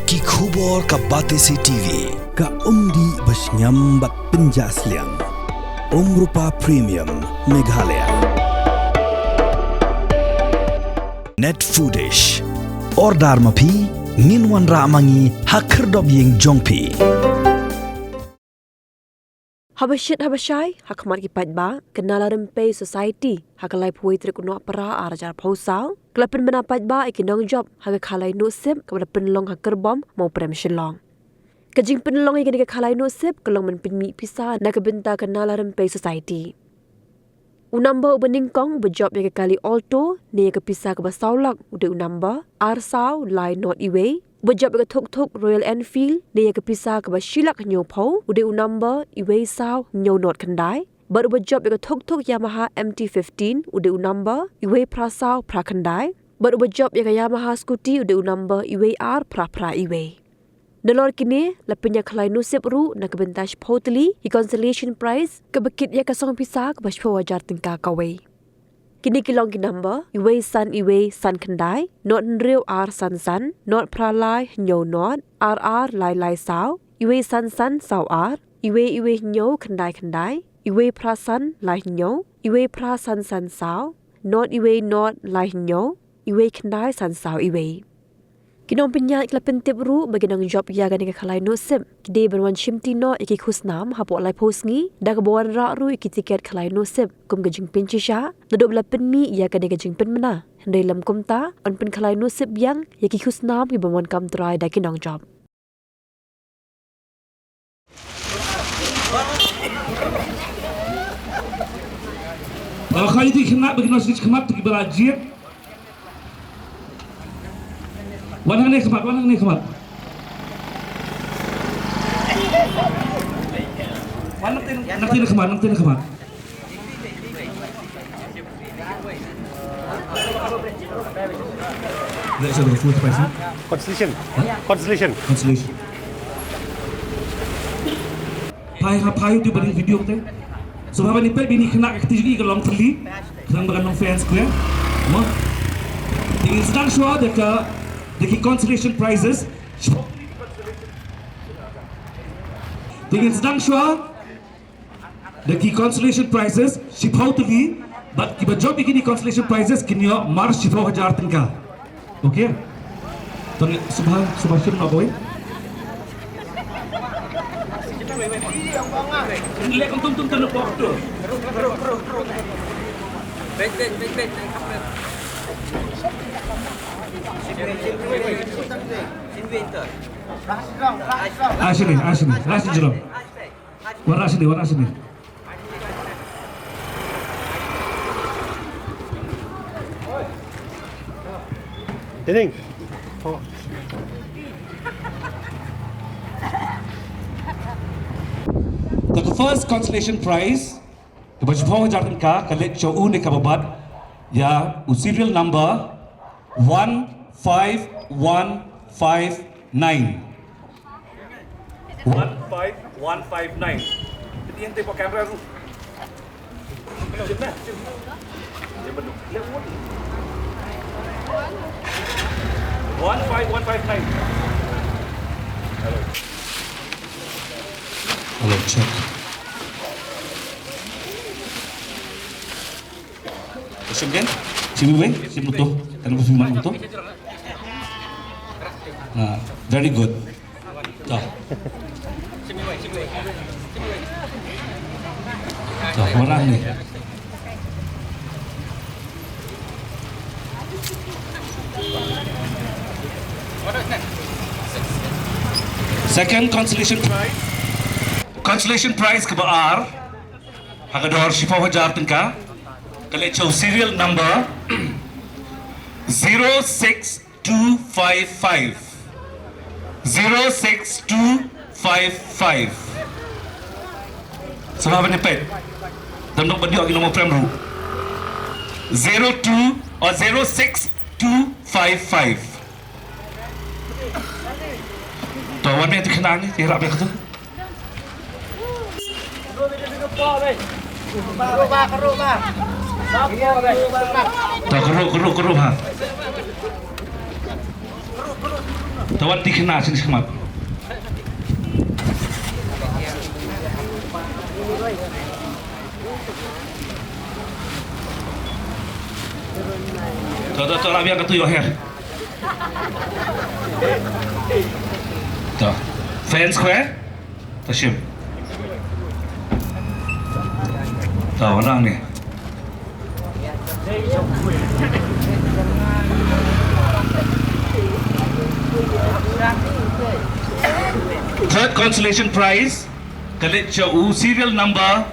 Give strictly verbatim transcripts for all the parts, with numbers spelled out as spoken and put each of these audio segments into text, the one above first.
Ki khubor ka Batesi T V. Ka umdih ba shngiam bad pynjah sliang. Umrupa Premium Meghalaya. Net Foodish. Order ma phi, ngin wanrah ma ngi ha khyrdop ïing jong phi. Haba shit haba shai, ha khmat ki paidbah, ka Nala Rympei Society, ha ka laiphew wei tarik u Nohprah ar hajar arphew saw, ka la pynbna paidbah ïa ki nongjop, ha ka Khalai Nuhsip, kaba la pynlong ha Kyrbom, Mawprem Shillong. Ka jingpynlong ïa kane ka Khalai Nuhsip, ka long ban pynmih pisa, na ka bynta ka Nala Rympei Society. U number uba nyngkong, uba jop ïa ka kali Alto, ne ïa ka pisa kaba saw lak, u dei u number, ar saw, lai not iwei, uba jop ïa ka thuk thuk Royal Enfield, ne ïa ka pisa kaba shi lak hynñiewphew, u dei u number, iwei saw, hynñiew not khyndai, bad uba jop ïa ka thuk thuk Yamaha M T fifteen, u dei u number, iwei phra saw, phra khyndai, bad uba jop ïa ka Yamaha scooty, u dei u number, iwei ar, phra phra iwei. Nalor kine, la pynïakhlai nusip ruh, na ka bynta shiphew tylli, ki consolation prize, kaba kit ïa ka song pisa, kaba shiphew hajar tyngka kawei. Kine ki long ki number, iwei san iwei san khyndai, not hynriew ar san san, not phra lai hynñiew not, ar ar lai lai saw, iwei san san saw ar, iwei iwei hynñiew khyndai khyndai, iwei phra san lai hynñiew, iwei phra san san saw, not iwei not lai hynñiew, iwei khyndai san saw iwei. Ki nongpynïaid ki la pyntip ruh ba ki nongjop ïa kane ka khalai nusip ki dei ban wan shimti noh ïa ki khusnam hapoh laiphew sngi da kaba wanrah ruh ïa ki tiket khalai nusip kum ka jingpynshisha naduh ba la pynmih ïa kane ka jingpynbna. Hynrei lym kumta yn pynkhalai nusip biang ïa ki khusnam kiba wan kam trai da ki nongjop. Ba khoi ïa ki khynnah ba ki nongshit khmat ki ba la jied. Wan hangne khmat, wan hangne khmat. Wan nangtei, nangtei khmat, nangtei khmat. Consolation. Huh? Consolation. Consolation. Phai ha phai tu ba dei video te. So haba ngi peit ba ngi khynnah ka kti jong ngi ka long thylli. Khnang ba kan long fair and square. Mo. Te ngin sdang shuwa da ka, da ki consolation prizes. Te ngin sdang shuwa da ki consolation prizes, shiphew tylli, bad kiba jop ïa kine consolation prizes kin ïoh mar shiphew hajar tyngka. Okay? Tang sngewbha, sngewbha shim noh kawei. Leh kum tum tum tang pok tu. Ah, shini, ah, shini, ah, shini, jrong. Wanrah shini, wanrah shini. Tining. The first consolation prize, kaba shiphew hajar tyngka, ka leit sha u ne kaba bat ïa u serial number one five one five nine. One five one five nine. Jadi yang tengok kamera tu. One five one five nine. Hello. Hello, check. Shim kan? Shim iwei? Shim uto. Kan ba shim man uto? Ah, very good. To. To, warah ni. Second consolation prize. Consolation prize kaba ar. Ha ka dor shiphew hajar tyngka. Ka leit sha u serial number zero six two five five. Zero six two five five. Sngewbha ban ïa peit. Dang dok ban ïoh ki nombor prem ruh. Zero two or zero six two five five. To wan beit tu khnang ni, ïarap beit tu. To, kyrhuh, kyrhuh, kyrhuh, ha. Te wan ti khynna sha khmat. To, to, to, la biang katu, your hair. To. Fair and square. To shim. To, wan rang ni. Third consolation prize ka leit sha u serial number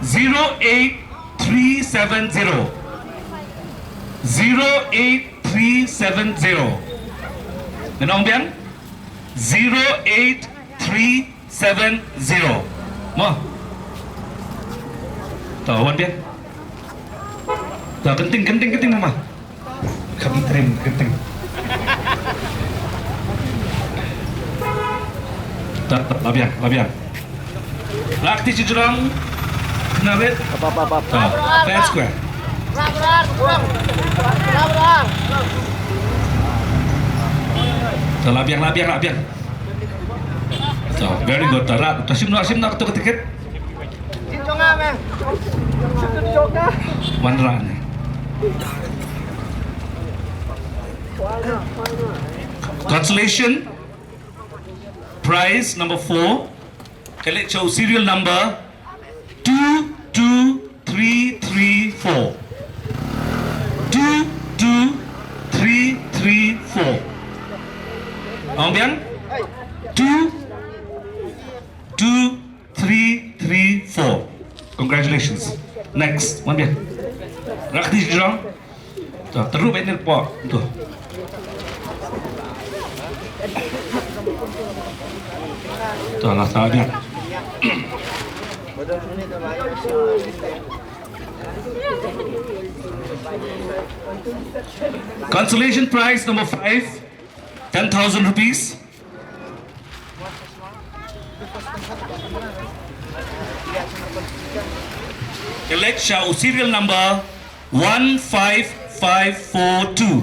zero eight three seven zero. Zero eight three seven zero. Ngan ong biang? Zero eight three seven zero. Mo. To, wan biang. To, kynting, kynting, kynting, mama. Kynting, kynting. To, to, la biang, la biang. Lak ti chi jrong. Kena bit. Ap, ap, ap, ap. To, fair square. To, la biang, la biang, la biang. To, very good. To, rat. To, shim noh, shim noh, to, tiket. Wan rang ni. Consolation prize number four. Ka leit sha u serial number two two three three four. Two two three three four. Ong biang? Two two three three four. Congratulations. Next, wan biang. Rakti jrong. To, teru bad nil po. To. To, la sa biang. Consolation prize number five, ten thousand rupees. Ka leit sha u serial number one five five four two.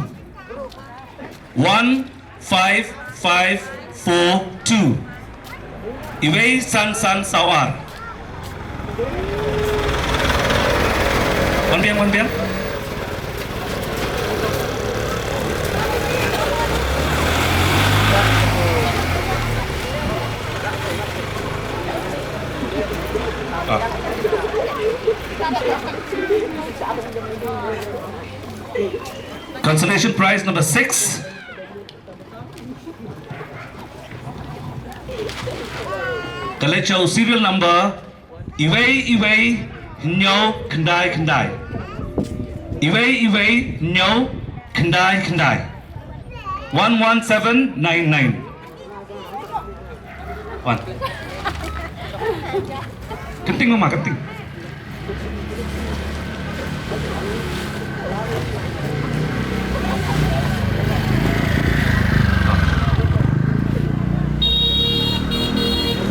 One five five four two. Iwei san san saw ar. Wan biang, wan biang. Ah. Consolation prize number six. Ka leit sha u serial number iwei iwei hynñiew khyndai khyndai. Iwei iwei hynñiew khyndai khyndai. One one seven nine nine. Wan. Kynting mama, kynting.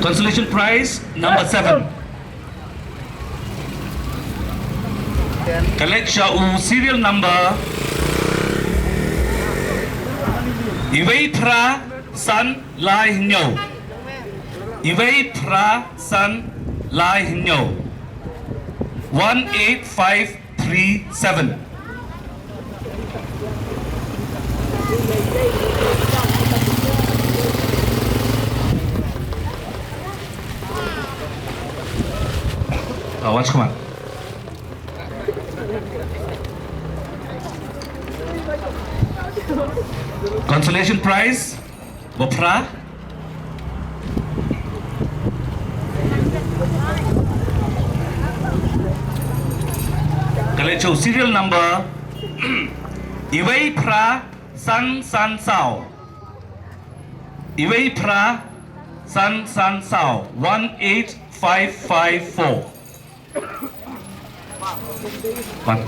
Consolation prize number seven. Ka leit sha u serial number iwei phra san lai hynñiew. Iwei phra san lai hynñiew. One eight five three seven. Ah, once, come on. Consolation prize, ba phra. Ka leit sha u serial number iwei phra san san saw. Iwei phra san san saw, one eight five five four. Wan.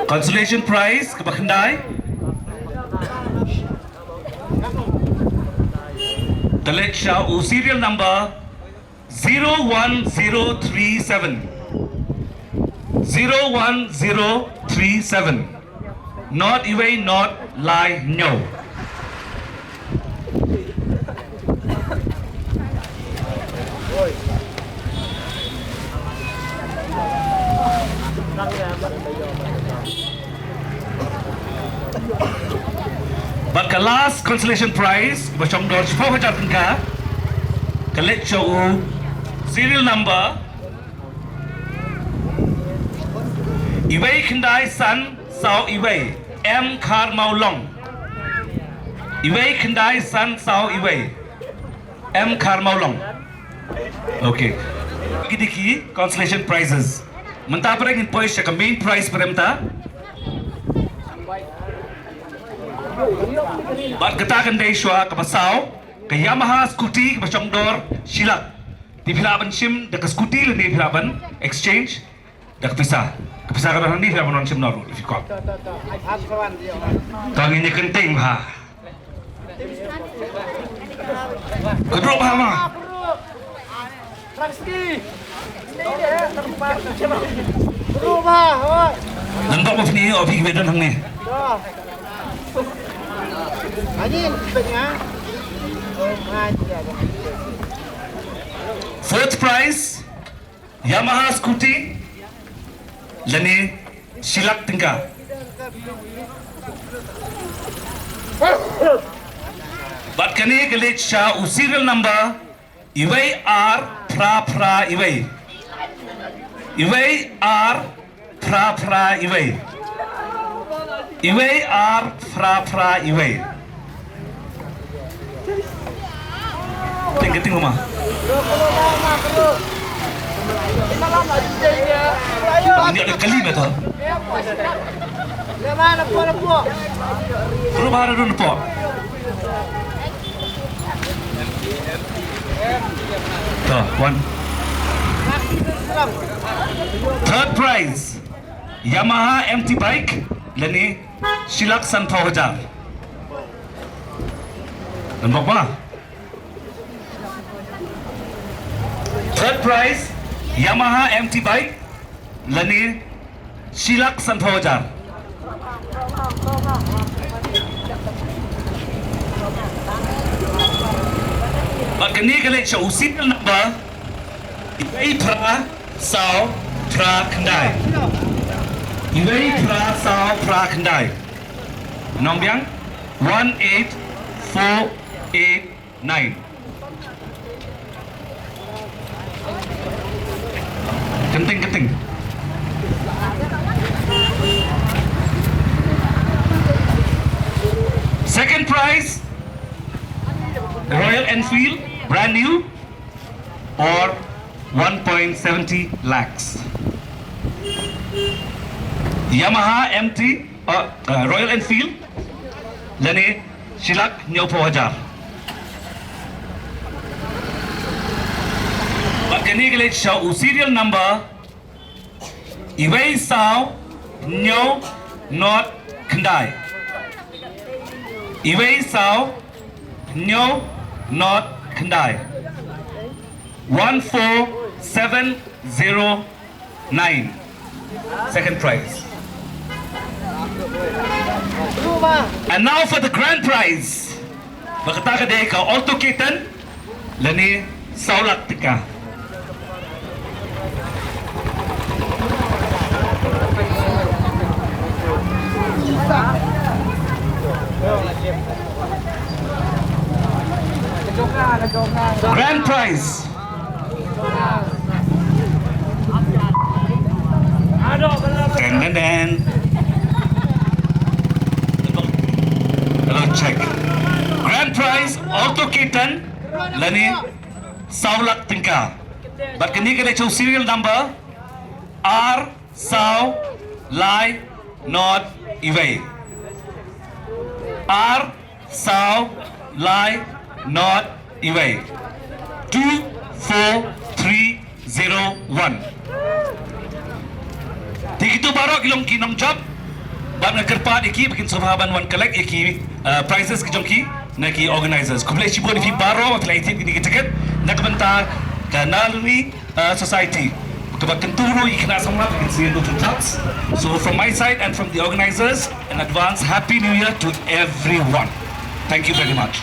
Consolation prize kaba khyndai. Ka leit sha u serial number zero one zero three seven. Zero one zero three seven. Nod iwei, nod lai hynñiew. Bad ka last consolation prize ba shong dor shiphew hajar tyngka, ka leit sha u serial number iwei khyndai san saw iwei, M Kharmawlong. Iwei khyndai san saw iwei, M Kharmawlong. Okay. Ki dei ki consolation prizes. Mynta pat ngin poi sha ka main prize pat mynta. Bad kata kan dei shuwa kaba saw, ka Yamaha scooty kaba shong dor shi lak. Te phi lah ban shim da ka scooty lane phi lah ban exchange da ka pisa. Ka pisa ka don hangne, phi lah ban wan shim noh ruh if you call. Ka ngin ïa kynting bha. Ka dro bha ma. Nang bok ma phi ni, o phi ki ba don hangne. Fourth prize, Yamaha scooty lane shi lak tyngka. Bad kane ka leit sha u serial number iwei ar phra phra iwei. Iwei ar phra phra iwei. Iwei ar phra phra iwei. Ting ka ting uma. Ini ada kali betul. Belum ada dun po. To, one. Third prize, Yamaha M T bike, lane shi lak sanphew hajar. Nang bok ma. Third prize, Yamaha M T bike, lane shi lak sanphew hajar. Bad kane ka leit sha u serial number iwei phra saw phra khyndai. Iwei phra saw phra khyndai. Nong biang, one eight four eight nine. Kynting, kynting. Second prize, Royal Enfield, brand new, for one point seventy lakhs. Yamaha M T, uh, uh, Royal Enfield, lane shi lak hynñiewphew hajar. Bad kane ka leit sha u serial number iwei saw hynñiew nod khyndai. Iwei saw hynñiew nod khyndai. One four seven zero nine. Second prize. And now for the grand prize. Ba kata ka dei ka Alto K ten lane saw lak tyngka. Grand prize. Ten, ten, ten. Hello, check. Grand prize, Alto K ten, lane saw lak tyngka. Bad kane ka dei u serial number ar saw lai nod iwei. Ar saw lai nod iwei. Two four three zero one. Te kito baroh ki long ki nongjop. Bad nga kyrpad ïa ki ba kin sngewbha ban wan collect ïa ki, uh, prizes ki jong ki na ki organizers. Khublei shibun ïa phi baroh ba phi la ïa thied kine ki ticket na ka bynta ka Naluri uh, Society. Kaba kyntu ruh ïa ki khynnah samla, you can see the two clubs. So from my side and from the organizers, an advance Happy New Year to everyone. Thank you very much.